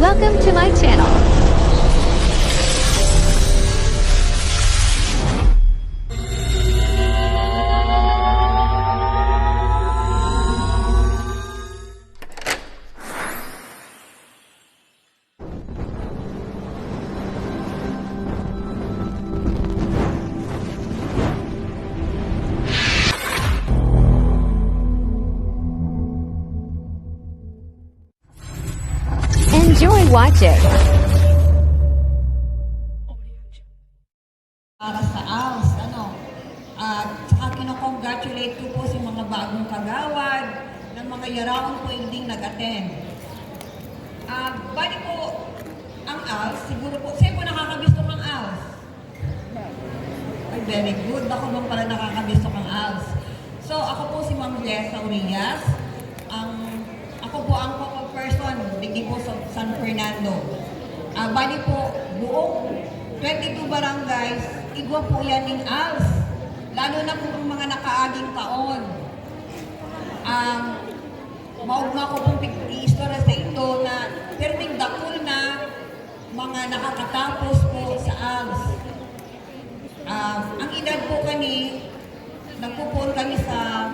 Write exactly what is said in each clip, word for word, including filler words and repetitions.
Welcome to my channel. Enjoy watching. Para sa ALS, ano? At saka kino-congratulate ko po si mga bagong kagawad ng mga yaraon po hindi nag-attend. Ah, bali po, ang ALS, siguro po, sino po nakakabisto kang ALS? Ay, very good. Ako naman pala nakakabisto kang ALS. So, ako po si Ma'am Jessa Urias. Ang, ako po ang focal person, digdi po sa San Fernando. Ah, bali po, buong twenty-two barangays, igwa po yan nin ALS. Lalo na po ang mga nakaaging taon. Ang maugma ko pong pig-iistorya sa ito na pirming dakul na mga nakakatapos po sa ALS. Ah, ang edad po kani, nagpupuon kami sa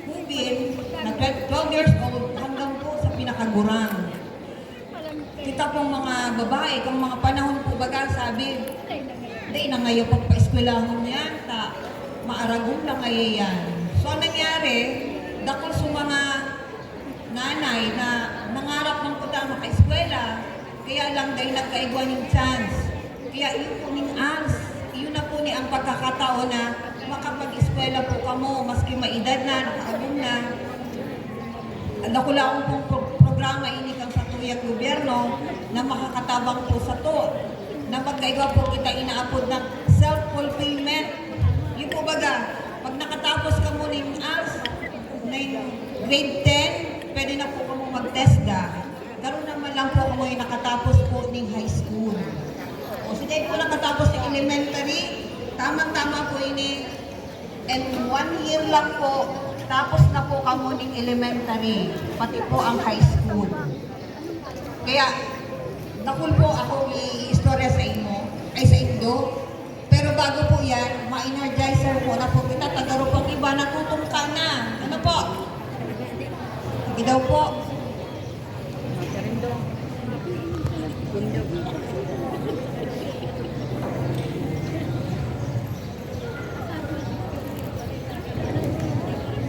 Hubin na twelve, twelve years old hanggang po sa pinakagurang. Kita pong mga babae, kang mga panahon po baga, sabi, "Dai na ngaya pagpaeskwelahon yan, ta maaragom na ngaya yan." So, ang nangyari, dakul sa mga nanay na nangarap man po ta makaeskwela, kaya lang dai nagkaigwa nin chance. Kaya yun po nin ALS, yun na po ni ang pagkakataon na makapag-eskwela po kamo, maski maedad na, nakaagom na. Dakulaon pong pro-, programa ini kan satuyang gobyerno na makakatabang po sato, na magkaigwa po kita inaapod na self-fulfillment. Yun po baga, pag nakatapos kamo nin ALS, nin grade ten, pwede na po kamo mag-TESDA. Karon naman lang po kamo yung nakatapos po ning high school. O, si Dave po nakatapos ng elementary, tamang-tama po ini. And one year lang po, tapos na po kamo ning elementary, pati po ang high school. Kaya, dakul po akong i-istorya sa imo, ay sa indo. Pero bago po yan, ma-energizer po na po kita. Tagarupang iba, natutungka na. Ano po? Sige daw po.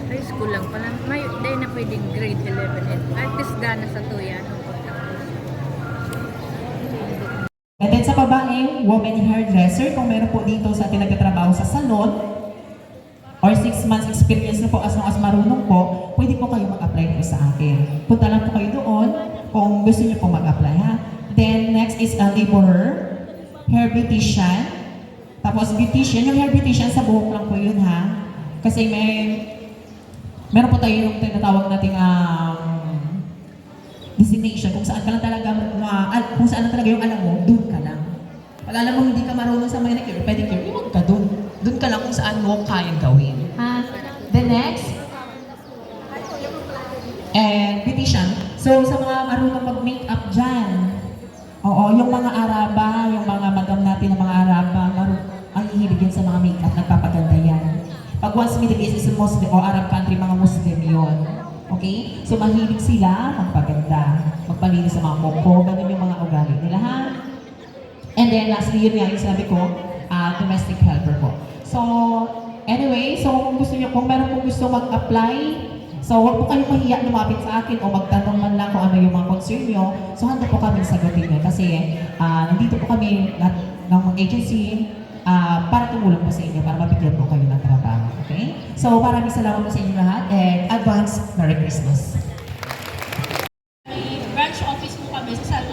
High school lang pala. May, dai na pwedeng grade eleven and artist gana sa tuya, no? And then sa babae, women hairdresser, kung meron po dito sa ating nagtatrabaho sa salon, or six months experience na po, as long as marunong po, pwede po kayo mag-apply po sa akin. Punta lang po kayo doon kung gusto niyo po mag-apply, ha? Then, next is a laborer, hair beautician. Tapos, beautician, yung hair beautician sa buhok lang po yun, ha? Kasi may, meron po tayo yung tinatawag nating, um, designation, kung saan ka lang talaga ma-, al-, kung saan lang talaga yung alam mo, doon ka lang. Pag alam mo hindi ka marunong sa manicure, pedicure, iwan ka doon. Doon ka lang kung saan mo kayang gawin. Ha? The next? And beautician. So, sa mga marunong mag-makeup dyan, oo, yung mga Araba, yung mga madam natin na mga Araba, maru-, ang hihilig yan sa mga makeup, nagpapaganda yan. Pag once Middle East is Muslim o Arab country, mga Muslim yon. Okay? So, mahilig sila magpaganda, magpalinis sa mga kuko, ganun yung mga ugali nila, ha? And then, lastly, yun nga yung sabi ko, ah, domestic helper po. So, anyway, so kung gusto nyo, kung meron pong gusto mag-apply, so huwag po kayong mahiya lumapit sa akin o magtanong man lang kung ano yung mga concern nyo. So, handa po kami sagutin nyo kasi, ah, nandito po kami lahat ng agency, ah, para tumulong po sa inyo, para mabigyan po kayo ng trabaho. Okay? So, maraming salamat po sa inyo lahat and advance Merry Christmas. May branch office po kami sa San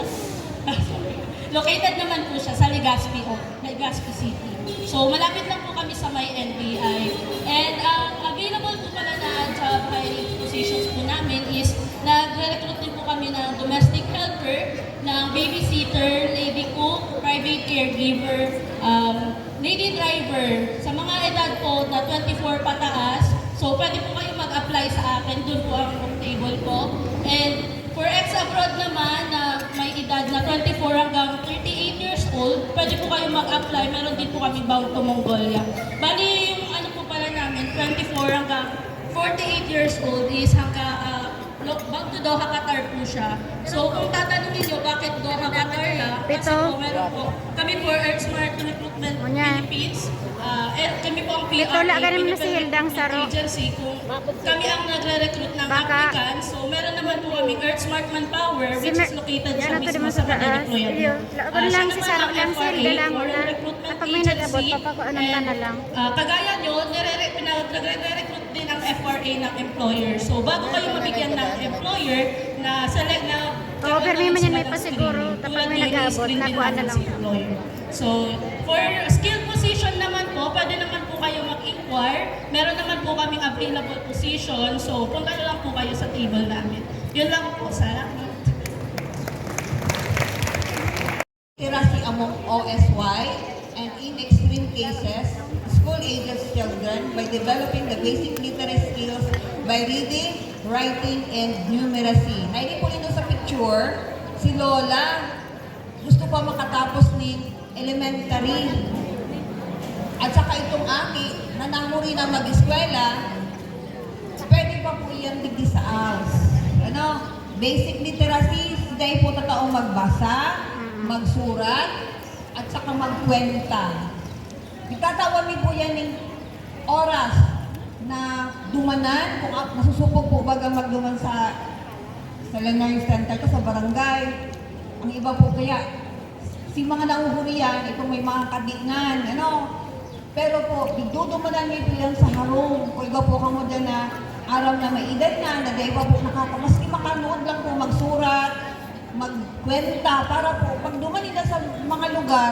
Located naman po siya sa Legazpi, o, Legazpi City. So, malapit lang po kami sa may N B I. And ang available po pala na job hiring positions po namin is nagre-recruit din po kami ng domestic helper, ng babysitter, lady cook, private caregiver, um, lady driver. Sa mga edad po na twenty-four pataas, so pwede po kayo mag-apply sa akin. Doon po ang table ko. And for ex-abroad naman na may edad Pwede po kayo mag-apply, meron din po kami bound to Mongolia. Bali, yung ano po pala namin, twenty-four hanggang forty-eight years old is hangga, ah, lo-, bound to Doha, Qatar po siya. So, kung tatanungin nyo bakit Doha, Qatar na, kasi Pito. po, meron po, kami po, Earth Smart Recruitment Ngunyan. Philippines, ah, eh, kami po ang Pito, P R A, wala ka naman na si Independent Hildang Saro. Agency, kung kami ang nagre-recruit ng Baka. applicants, so meron naman po kami Earth Smart Manpower, Si which Mer-, is located yan sa ang mismo pwede sa mo sa taas. Manila. Iyo, wala ko Ah, lang siya si naman Saro ang Cancel, F R A, dala mo Foreign na. Recruitment Kapag may nag-abot, Agency, papakuanan ka and, na lang. ah, kagaya nyo, nire-, pinag-, nagre-recruit din ang F R A ng employer. So, bago kayo mabigyan ng employer na select na Oo, pero may man yan, may pasiguro. Kapag may nag-abot, nakuha na lang. So, for skilled position naman po, pwede naman po kayo mag-inquire. Meron naman po kaming available position. So, punta na lang po kayo sa table namin. Yun lang po. Salamat. Literacy among O S Y and in extreme cases, school-aged children by developing the basic literacy skills by reading, writing, and numeracy. Naini po nindo sa picture, si Lola, gusto pa makatapos nin elementary. At saka itong aki na nahuri na mag-eskwela, pwede pa po iyan digdi sa ALS. Ano? Basic literacy, dai po tataong magbasa, magsurat, at saka magkwenta. Itatawan mi po yan ng oras na dumanan, kung a-, masusupog po baga magduman sa, sa learning center ka sa barangay. Ang iba po kaya, si mga nahuhurian, itong may mga kadinan, ano? Pero po, dudumanan mi po yan sa harong. Kung iba po kamo dyan na aram na may edad na, na dai pa po nakaka-, maski makanood lang po magsurat, magkwenta, para po, pag duman nila sa mga lugar,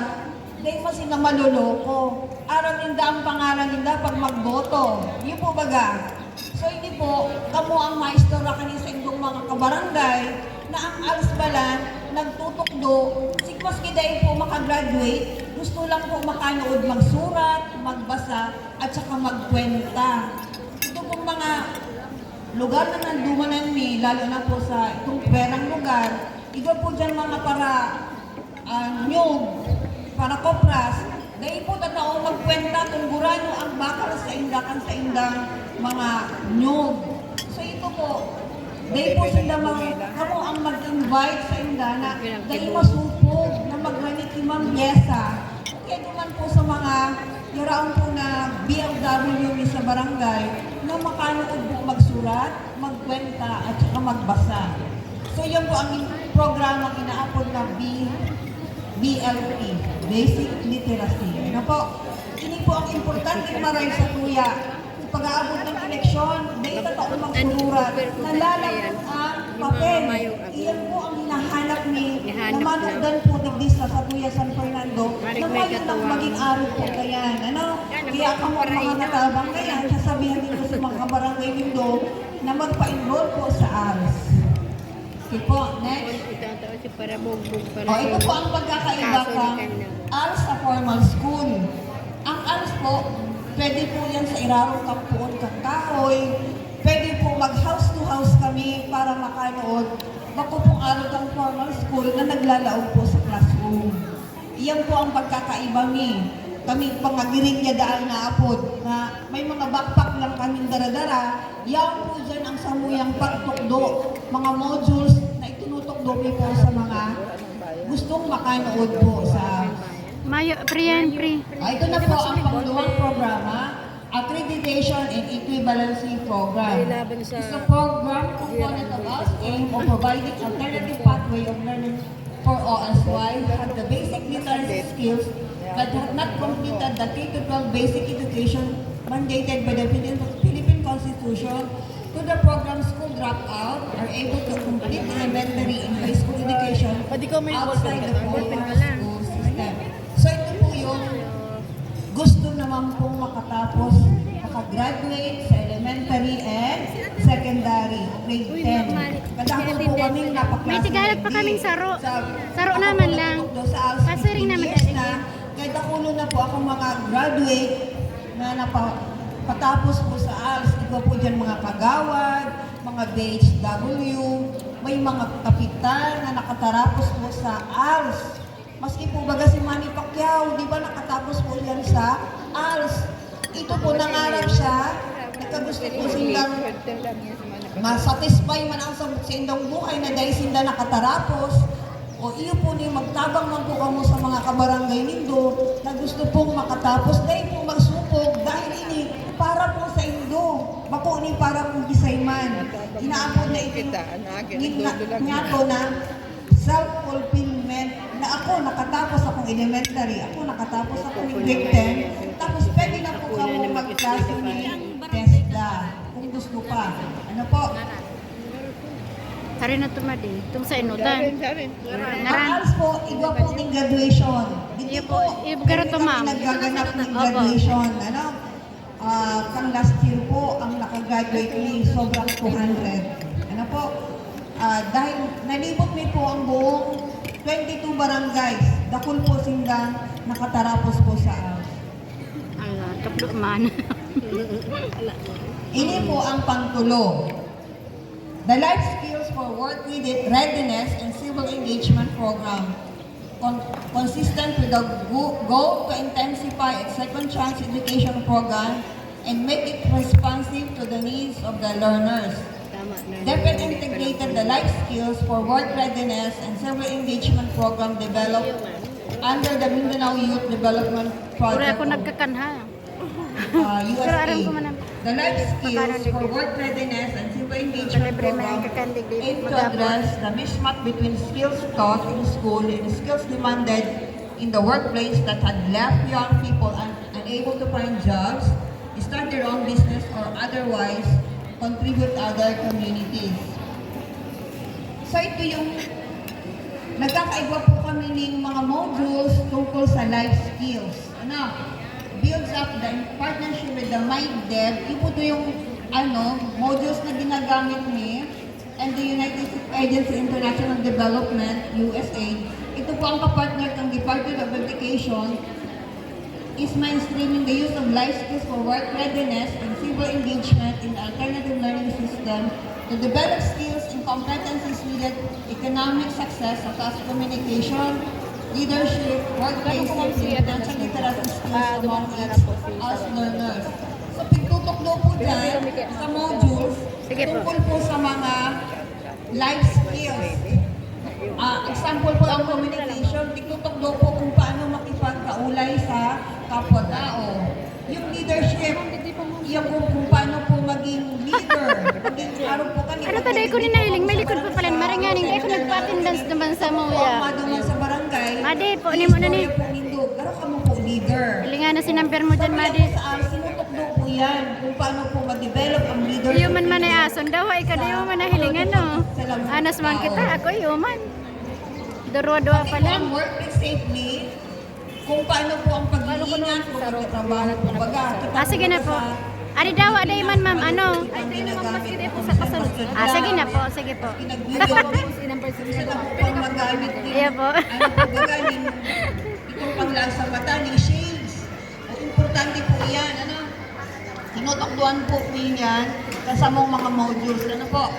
dai pa sila maloloko. Aram ninda ang pangaran ninda pag magboto. Yun po baga. So, ini po, kamo ang maistorya kani sa indong mga kabarangay na ang ALS balan nagtutukdo, sig-, maski dai po makagraduate, gusto lang po makanood magsurat, magbasa, at saka magkwenta. Ito pong mga lugar na nandumanan mi, lalo na po sa itong pwerang lugar, iba po dyan mga para ah, nyog, para kopras, dai po tataong magkwenta kung gurano ang bakal sa inda kan sa indang mga nyog. So, ito po, dai po sinda mag-, kamo ang mag-invite sa inda na dai masupog na magrani ki Ma'am Yesa. Kaya duman po sa mga yaraon po na B L W mi sa barangay na makanood po magsurat, magkwenta, at saka magbasa. So, yun po ang programang inaapod na B-, B L P, Basic Literacy. Ano po? Ini po ang importanteng maray sa tuya. Pag-aabot ng eleksyon, dai tataong magsururat na lalapot ang papel. Iyan po ang hinahanap ni na manodan po digdi sa Satuya San Fernando, na mayo nang maging arog po kayan. Ano? Kaya kamo mga katabang kayan, sasabihan nindo sa mga barangay nindo na magpa-enroll po sa ALS. Okay po, next. Itataas yung parabugbog para O, ito po ang pagkakaiba kaso ni kang kanina. ALS sa formal school. Ang ALS po, pwede po yan sa irarong kampuon kang kahoy. Pwede po mag house to house kami para makanood. Bako pong arog ang formal school na naglalaog po sa classroom. Iyan po ang pagkakaiba mi. Kami, mga giring niya daan na apod, na may mga backpack lang kaming dara-dara, yaon po dyan ang samuyang pagtukdo, mga modules na itinutukdo mi po sa mga gustong makanood po sa Mayo, pre yan, pre. Ah, ito na po ang pangduwang programa, Accreditation and Equivalency Program. May laban sa It's a program component of us aim of providing alternative pathway of learning for O S Y who have the basic literacy skills but have not completed the K to twelve basic education mandated by the Philippine, Philippine Constitution to the program school dropout are able to complete elementary and high school education Pwede ko may outside the formal school system. So ito po yung gusto naman pong makatapos, makagraduate sa elementary and secondary, grade ten. Kadahon po kaming May tigalat pa kaming saro. Saro naman lang. Kaso rin naman years na, kaya dakulo na po akong mga graduate na napa-, patapos po sa ALS. Iba po dyan mga kagawad, mga B H W, may mga kapitan na nakatarapos po sa ALS. Maski po baga si Manny Pacquiao, di ba nakatapos po yan sa als? Ito po, nangarap siya, nagkagusto po silang ma-satisfy man ang sa, sa indang buhay na dahil sinda nakatarapos. O iyo po ni magtabang man po kamo sa mga kabarangay nindo na gusto pong makatapos, dahil po magsupog, dahil ini para po sa indo, bako ni para po gisay man. Inaapod na ito, nin-, na, niya to na self-fulfillment, na ako nakatapos akong elementary, ako nakatapos akong grade ten, tapos pwede na po kamo magklase ni TESDA, kung gusto pa. Ano po? Hari na tumadi. Itong sa inutan. Ngaran. Ang als po, igwa po ning graduation. Dito po, Iyo po, iyo po, kami ma'am. Naggaganap ng graduation. Ano? Ah, kang last year po, ang nakagraduate ni sobrang two hundred. Ano po? Ah, dahil nalibot mi po ang buong twenty-two barangays, dakul po sindang nakatarapos po sa als. Ala, kaplo man. Ini po ang pangtulo. The Life Skills for Work Readi-, Readiness and Civil Engagement Program, con-, consistent with the go-, goal to intensify its second chance education program and make it responsive to the needs of the learners. DepEd integrated the Life Skills for Work Readiness and Civil Engagement Program developed under the Mindanao Youth Development Pura Project ako of nagkakanha. uh, Pero aram ko U S A. man ang The Life Skills for Work Readiness and Civil Engagement Libre man ang Program kakandig, di aimed to magabot. Address the mismatch between skills taught in school and skills demanded in the workplace that had left young people un- unable to find jobs, start their own business, or otherwise contribute to other communities. So ito yung nagkakaigwa po kami ng mga modules tungkol sa life skills. Ano? Builds up the partnership with the MindDev. Ito po yung ano, modules na ginagamit ni and the United States Agency International Development, U S A. Ito po ang kapartner ng Department of Education is mainstreaming the use of life skills for work readiness and civil engagement in the alternative learning system to develop skills and competencies needed economic success such as communication, leadership, workplace safety, and financial literacy skills among its us learners. So, pagtutukdo po dyan sa modules, Sige po. Tungkol po sa mga life skills. Ah, example po ang communication, tigtutukdo po kung paano makipagkaulay sa kapwa-tao. Yung leadership, yung kung, kung paano po maging leader. Maging araw po kami. Ano ta, dai ko ni nahiling? May likod pa pala ni Maringani. Dai ko nagpa-attendance naman sa Kung Muya. ang maduman sa barangay, Madi po, ni mo na ni. istorya po nindo. Pero kamo po leader. Hilingan na si number mo dyan, Sabi Madi. niya po sa akin, sinutukdo po yan kung paano po ma-develop ang leadership. Iyo man man ay ason daw, ay ka di mo man nahilingan, no? Anas man kita, ako iyo man. Durwa-durwa Pati pa po lang. Ang work safely, kung paano po ang pag-iingat, kung magtatrabaho po baga. Kita Ah, sige na po. sa Ari daw, ada man, ma'am, ano? Ang ginagamit Ah, sige na po, sige po. Pinagbibigay. Minsan ako pang magamit din. Iya po. Ano po baga, yung itong panglasa mata, yung shades. O, importante po yan, ano? Tinutukdoan po niyan sa samong mga modules. Ano po?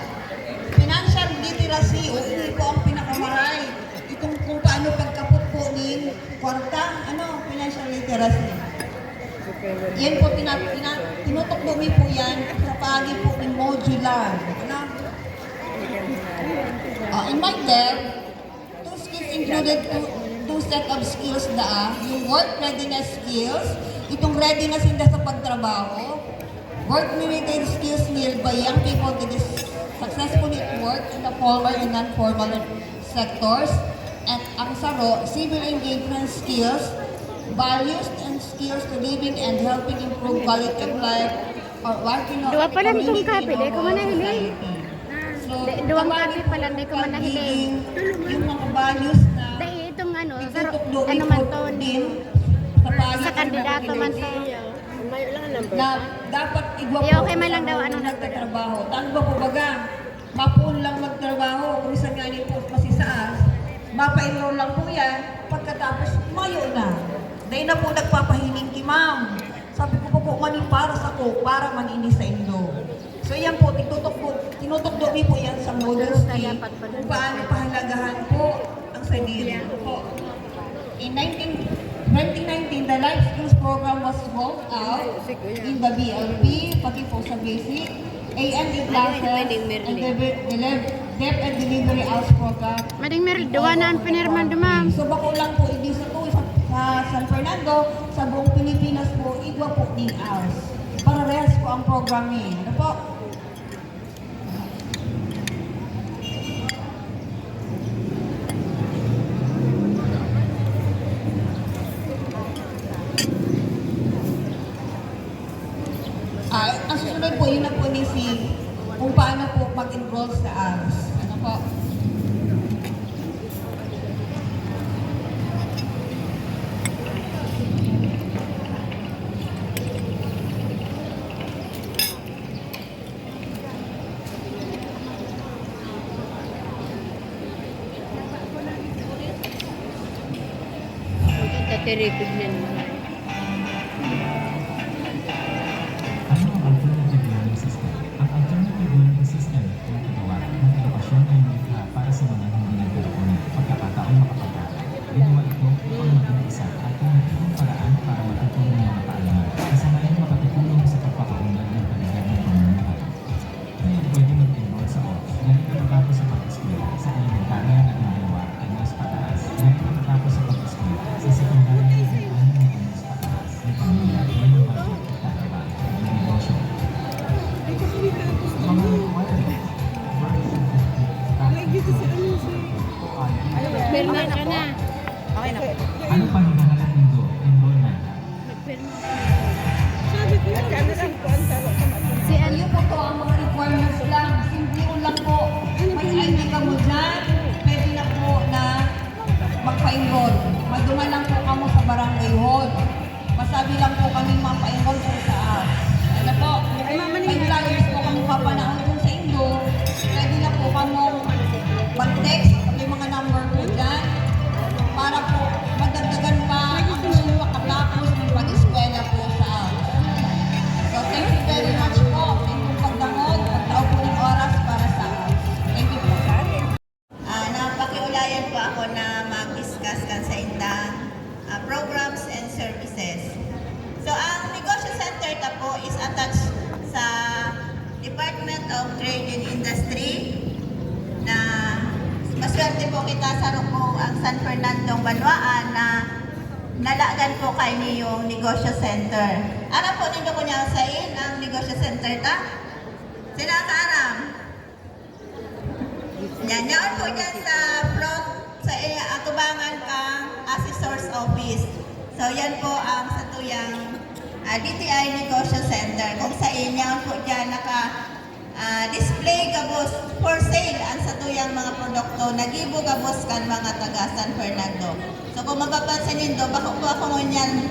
Financial literacy, o, ini po ang pinakamaray. Itong kung paano pagkapot po nin kwarta, ano, financial literacy. Yan po, tina, tina, tinutukdo mi po yan sa paagi po ng modular. Ano? Uh, in my term, two skills included, two, two set of skills daa, yung work readiness skills, itong readiness ninda sa pagtrabaho, work-related skills needed by young people to dis- successfully work in the formal and non-formal sectors, at ang saro, civil engagement skills, values and skills to living and helping improve quality of life or working Duwa pa lang itong community copy, in di ko overall man nahiling. Society. So, Di, duwang kapag copy pa lang, di ko man nahiling. pagiging, yung mga values na Dahil itong ano, sa, itutukdo ano ito man to, din sa paagi sa ng kandidato mga man to. na dapat igwa Di, po okay man lang daw, ang ano, nagtatrabaho. Tano ba po baga? Mapoon lang magtrabaho, kung isa nga ni po masisaas, mapa-enroll lang po yan, pagkatapos mayo na. Dahil na po nagpapahiling ki ma'am. Sabi ko po po, "Mani para sa ko, para man ini sa indo." So yan po, tinutukdo, tinutukdo mi po yan sa modesty, kung paano pahalagahan po ang sadiri. Ano po? In nineteen, twenty nineteen, the life skills program was rolled out in the B L P, pati po sa basic, A N D classes, and the, the deaf and delivery hours program. Mading Merl, duwa na ang pinirman duman. So, bako lang po, hindi sa to, sa, sa San Fernando, sa buong Pilipinas po, igwa po ning hours. Parehas po ang program ni, ano po? Ah, ang susunod po, yun na po ni si, kung paano po mag-enroll sa ALS. Ano po? Tatirecord na naman. Ano ang alternative learning system? Ang alternative learning system na ginawa ng edukasyon ay nilikha para sa mga hindi nagkakapunan, pagkakataong makapag-aral. Ginawa ito upang maging isa at alternatibong paraan para matuto ng mga kaalaman. Kasama ang makatutulong sa pagpapaunlad ng kalidad ng pamumuhay. Ngayon, pwede mag-enroll sa ALS dahil nakatapos sa pag-eskwela sa elementarya na ginagawa ay mas pataas dahil nakatapos sa pag-eskwela sa sekundarya na ginagawa ay mas pataas. May pamilya, may lupa, may trabaho, may negosyo. Mga requirements. Versus the Tax Reform. Pirma ka na. Okay na po. Ano pa hinahanap nindo? Enroll na. Nagpirma ka na. Si ano? Yun po to ang mga requirements lang. Simple lang po. May I D ka mo dyan, pwede na po na magpa-enroll. Maduman lang po kamo sa barangay hall. Masabi lang po kami mapa-enroll po sa, ano po, may flyers po kami papanahon dun sa indo. Pwede na po kamo mag-text, may mga number po dyan. Para po madagdagan pa ang gusto makatapos ng pag-eskwela po sa ALS. So, thank you very much po. Thank you pagdangog, pagtao po ng oras para sa ALS. Thank you po. Ah, napakiulayan po ako na mag-discuss kan saindang, ah, programs and services. So, ang Negosyo Center ta po is attached sa Department of Trade and Industry na maswerte po kita sa rukong ang San Fernando banwaan na nalagan po kaini yung Negosyo Center. Aram po nindo kung saen ang Negosyo Center ta? Sino ang kaaram? Yan, yaon po dyan sa front, sa, eh, atubangan kang Assessor's Office. So, yan po ang satuyang, ah, D T I Negosyo Center. Kung saen, yaon po dyan naka, ah, display gabos, for sale ang satuyang mga produkto na gibo gabos kan mga taga San Fernando. So, kung mapapansin nindo, bako po ako ngunyan,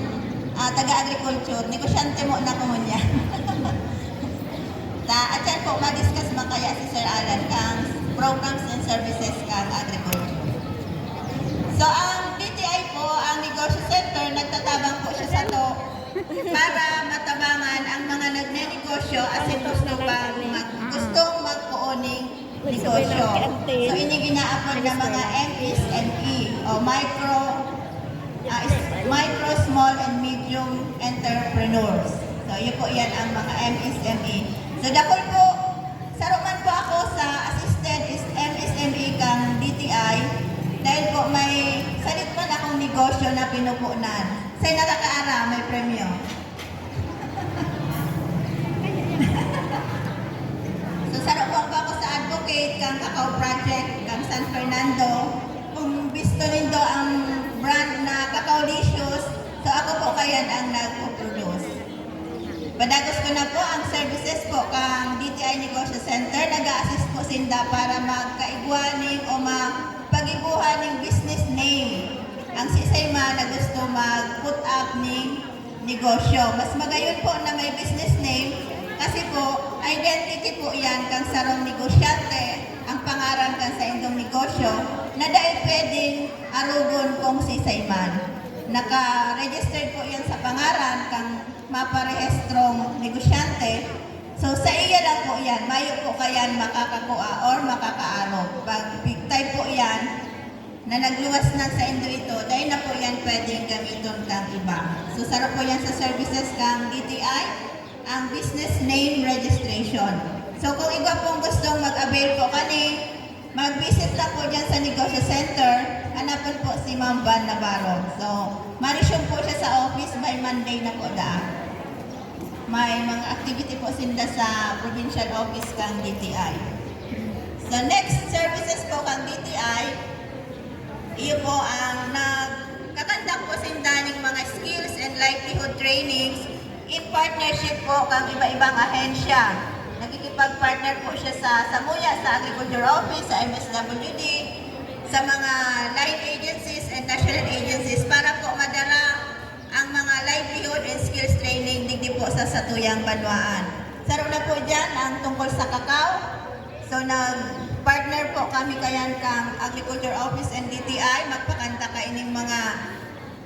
ah, taga-agriculture, negosyante mo na ako ngunyan. Ta, at yan po, ma-discuss man kaya si Sir Alan kang programs and services kang agriculture. So, ang D T I po, ang Negosyo Center, nagtatabang po siya sato para matabangan ang mga nagnenegosyo asin gusto pang mag-, gustong magpoon ning negosyo. So, ini ginaapod na mga M S M E o micro, ah, is-, micro, small, and medium entrepreneurs. So, yun po yan ang mga M S M E. So, dakul po, saro man po ako sa assistant is M S M E kang D T I dahil po may sadit man akong negosyo na pinupunan. Sa nakakaaram, may premyo. So, saro po ako sa advocate kang Cacao Project, kang San Fernando. Kung gusto nindo ang brand na Cacao Licious, so ako po kayan ang nagpo-produce. Padagos ko na po ang services po kang D T I Negosyo Center. Nag-a-assist po sinda para magkaigwa ning o mapag-ibuhan ning business name. Ang sisay man na gusto mag-put up ning negosyo. Mas magayon po na may business name kasi po, identity po yan kang sarong negosyante. Ang pangaran kan saindong negosyo na dai pwedeng arogon kung sisay man. Naka-registered po yan sa pangaran kang maparehistrong negosyante. So, sa iya lang po yan. Mayo po kayan makakakua or makakaarog. Pag big time po yan, na nagluwas na saindo ito, dai na po yan pwedeng gamiton kang iba. So, saro po yan sa services kang D T I, ang business name registration. So, kung igwa pong gustong mag-avail po kani, mag-visit lang po dyan sa Negosyo Center, hanapon po si Ma'am Van Navarro. So, ma-resume po siya sa office by Monday na po daan. May mga activity po sinda sa provincial office kang D T I. So, next services po kang D T I, iyo po ang nagkakandak po sinda ning mga skills and livelihood trainings in partnership po kang iba-ibang ahensya. Nakikipag-partner po siya sa Samuya, sa Agriculture Office, sa M S W D, sa mga line agencies and national agencies para po madara ang mga livelihood and skills training digdi po sa satuyang banwaan. Saro na po dyan ang tungkol sa kakao. So, nag-partner po kami kayan kang Agriculture Office and D T I. Magpakanta ka ining mga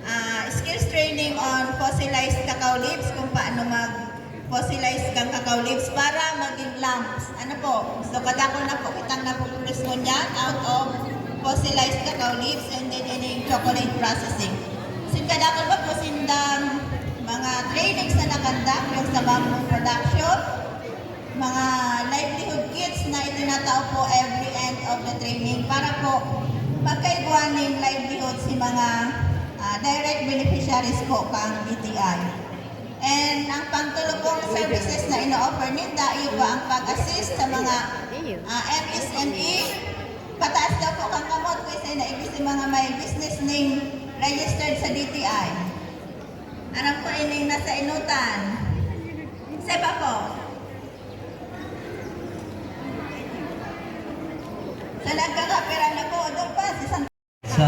ah, skills training on fossilized cacao leaves, kung paano mag-fossilize kang cacao leaves para maging lamps. Ano po? So, kadakol na po, kitang na po produce ngunyan out of fossilized cacao leaves and then ining chocolate processing. Sin kadakol ba po sindang mga trainings na nakandak, yung sa bamboo production, mga livelihood kits na itinatao po every end of the training para po magkaigwa ning livelihood si mga ah, direct beneficiaries po kang D T I. And ang pangtulo pong services na ino-offer ninda, iyo po ang pag-assist sa mga ah, M S M E. Pataas daw po kang kamot kung isay na ibis yung mga may business name registered sa D T I. Aram ko ining nasa inutan. Sa iba po. Sa nagkakapira na po, doon pa, sa isang Sa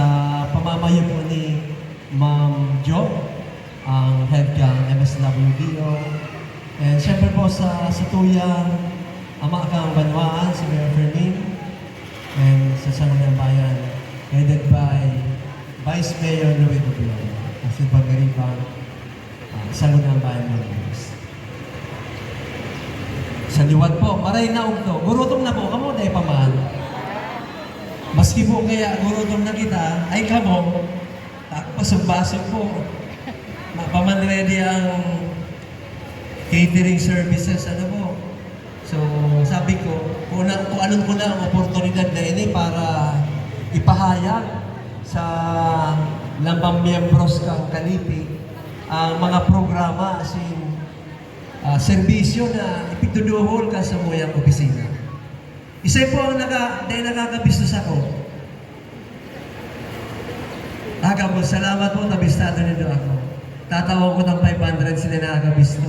pamamayo po ni Ma'am Jo, ang head kang M S W D O. And syempre po sa satuyang ama kang banwaan, si Mayor Fermin, and sa Sangguniang Bayan, headed by Vice Mayor Louie Doblon. Kasi pagkariba, ah, Sangguniang Bayan ng Diyos. Sa liwat po, maray na ugto. Gurutom na po, kamo dai pa man. Maski po kaya gurutom na kita, ay kamo, basog-basog po. Mapaman ready ang catering services, ano po. So, sabi ko, kung, na, kung anong ko na ang oportunidad na ini para ipahayag sa lambang miyembros kang Kalipi, ang mga programa asin ah, serbisyo na ipigduduhol kan samuyang opisina. Isay po ang naka, dahil nakakabisto sako. Agabos, salamat po, nabistado nindo ako. Tatawan ko ng five hundred sila nakakabisto.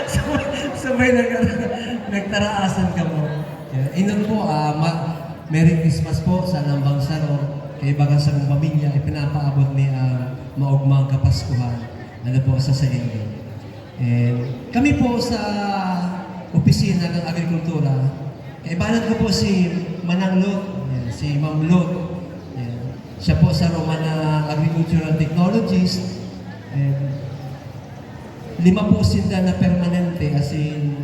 Sabay, sabay nag-, nagtaraasan kamo. Yan. Inon po, ah, ma-, Merry Christmas po sa Lambang Saro. Kay baga sa mong pamilya, ipinapaabot mi ang maugmang Kapaskuhan. Ano po, sa saindo. And kami po sa opisina ng agrikultura, kaibanan ko po si Manang Lot, yan, si Ma'am Lot. Yan. Siya po sa Roma na agricultural technologist. And lima po sinda na permanente, as in,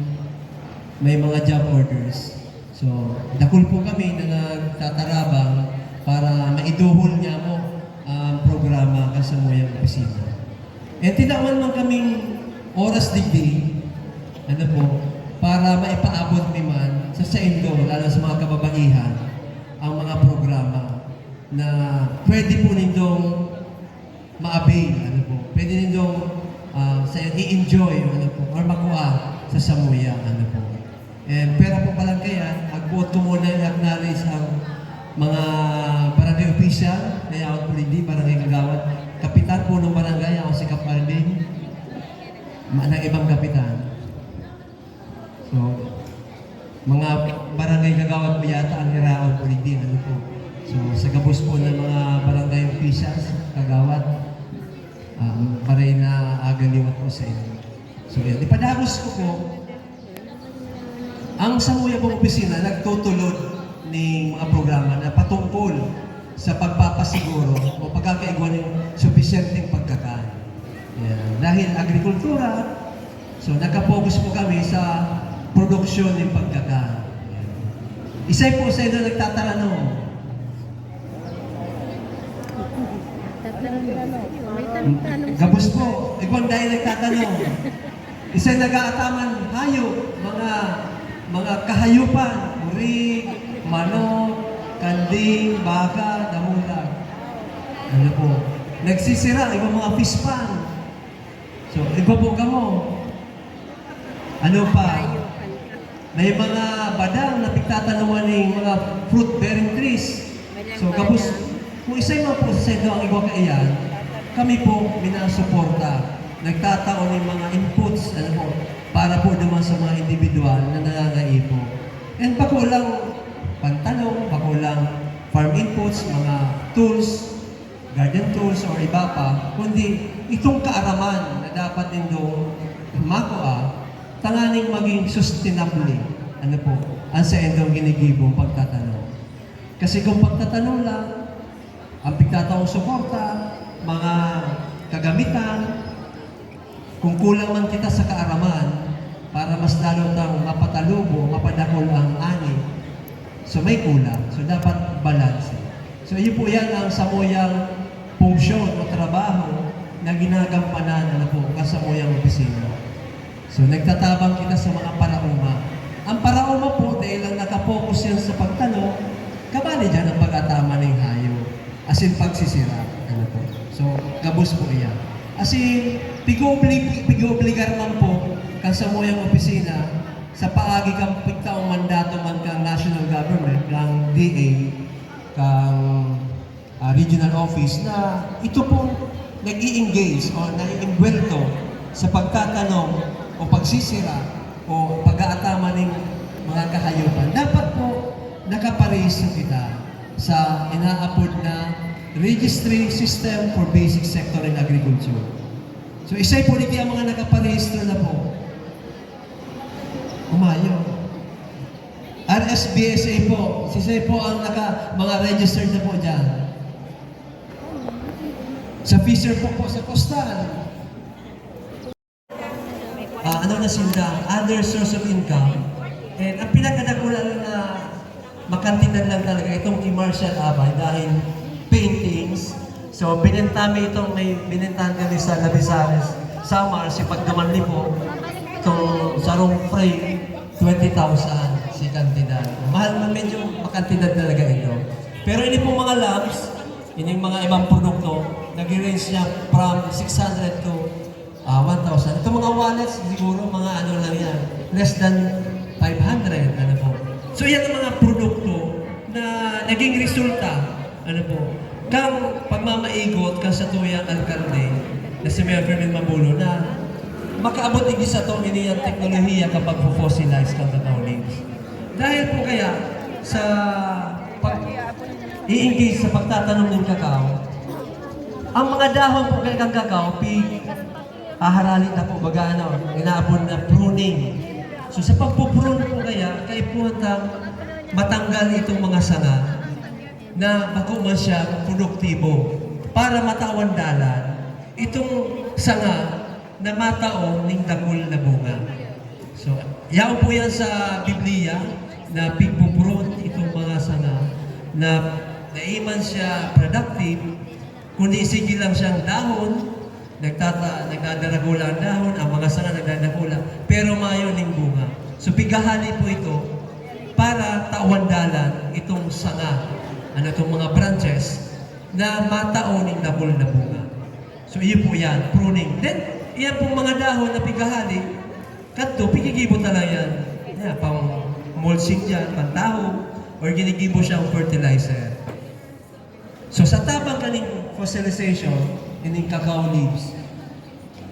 may mga job orders. So, dakul po kami na nagtatarabang para maiduhol niya mo ang programa kan samuyang opisina. E, tinawan man kaming oras digdi, ano po, para maipaabot mi man sa saindo, lalo sa mga kababaihan, ang mga programa na pwede po nindong ma-avail, ano po. Pwede nindong, ah, sa i-enjoy, ano po, or makuha sa samuya, ano po. And pwera po palang kaya, agboot ko muna i-acknowledge ang mga barangay official, kaya ako po hindi, barangay kagawad, kapitan, punong barangay, ako si Kap Arlene, ma-, ng ibang kapitan. So, mga barangay kagawad po yata ang iraon po digdi, ano po. So, sa gabos po ng mga barangay officials, kagawad, um, maray na aga liwat po sa inyo. So, yan. Ipadagos ko po, ang samuya pong opisina nagtutulod ning mga programa na patungkol sa pagpapasiguro o pagkakaigwa ning supisyenteng pagkakan. Yan. Dahil agrikultura, so nagka-focus po kami sa produksyon ng pagkakan. Yan. Isay po sa inyo nagtataranom. Tatanong na, no? May tanong-tanong. Gabos po, igwang dahil nagtatanong. Isay nag-aataman hayop, mga, mga kahayupan, urig, manok, kanding, baka, damulag. Ano po? Nagsisira, iba mga fish pond. So, iba po kamo. Ano pa? May mga badang na pigtatanuman ning mga fruit-bearing trees. So, gabos, kung isay man po sa inyo ang igwa kaiyan, kami po minasuporta. Nagtatao ning mga inputs, ano po, para po naman sa mga individual na nangangaipo. And bako lang pantanong, bako lang farm inputs, mga tools, garden tools or iba pa, kundi itong kaaraman na dapat nindong makua tanganing maging sustainable, ano po, ang saindong ginigibong pagtatanom. Kasi kung pagtatanom lang, ang pigtataong suporta, mga kagamitan, kung kulang man kita sa kaaraman, para mas lalo tang mapatalubo, mapadakul ang ani, so may kulang. So, dapat balanse. So, iyo po yan ang samuyang function o trabaho na ginagampanan, ano po, kan samuyang opisina. So, nagtatabang kita sa mga paraoma. Ang paraoma po, dahil lang nakapokus yan sa pagtano, kabali dyan ang pag-atama ning hayop. Asin pagsisira, ano po. So, gabos po iyan. Asin, pig-oobli-, pig-oobligar man po kan samuyang opisina sa paagi kan pigtaong mandato man kan national government, kan D A, kan, ah, regional office na ito pong nag-i-engage o naiengkwentro sa pagtatanom o pagsisira o pag-aatama ning mga kahayupan. Dapat po nakaparehistro kita sa inaapod na Registry System for Basic Sector in Agriculture. So, isay po digdi ang mga nakaparehistro na po. Umayo. R S B S A po. Sisay po ang naka, mga registered na po dyan. Sa Fisher po po, sa Postal. Ah, ano na sila, other source of income. And ang pinakadakula lang na makantidad lang talaga itong kay Marshall Abay dahil paintings. So, binenta mi itong may binentahan kami sa Labisares, Samar, si Pagduman Lipo, itong sarong frame, twenty thousand si kantidad. Mahal na, medyo makantidad talaga ito. Pero ini pong mga lamps, ining mga ibang produkto, nag-range niya from six hundred to Ah, one thousand. Itong mga wallets, siguro mga ano lang yan, less than five hundred, ano po. So, yan ang mga produkto na naging resulta, ano po, kang pagmamaigot kan satuyang alkalde na si Mayor Fermin Mabulo na makaabot digdi sa itong ini ang teknolohiya kapag fossilize kan cacao leaves. Dahil po kaya sa pag-i-engage sa pagtatanom ng cacao, ang mga dahon po kaya kan cacao, pi-, haharali na po, baga ano, inaapod na pruning. So, sa pagpuprune po kaya, kaipuhan ta matanggal itong mga sanga na bako man siya produktibo para matawan dalan itong sanga na matao ning dakul na bunga. So, yaon po yan sa Biblia na pigpuprune itong mga sanga na dai man siya productive, kundi sige lang siyang dahon, nagtata-, nagdadaragola ang dahon, ang mga sanga nagdadaragola, pero mayo ning bunga. So, pighahali po ito para tawan dalan itong sanga, ano, itong mga branches na matao ning dakul na bunga. So, iyo po yan, pruning. Then, iyan pong mga dahon na pighahali, kadto, pigigibo ta lang yan. Yan, pang mulching dyan, pantaho, or ginigibo siyang fertilizer. So, sa tabang kaning fossilization, ining cacao leaves,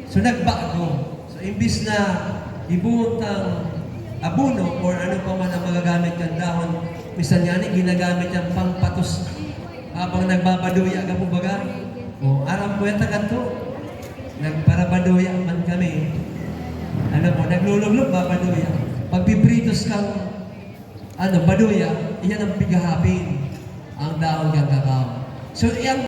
so, nagbago. So, imbis na ibuhon tang abono or ano pa man ang magagamit kan dahon, minsan nga ni ginagamit yang pangpatos habang nagbabaduya ka po baga. O, aram ko yan, tagadto. Nagparabaduya man kami. Ano po, nagluluglog, babaduya. Pagpipritos kang ano, baduya, iyan ang pighahapin, ang dahon kan cacao. So, iyang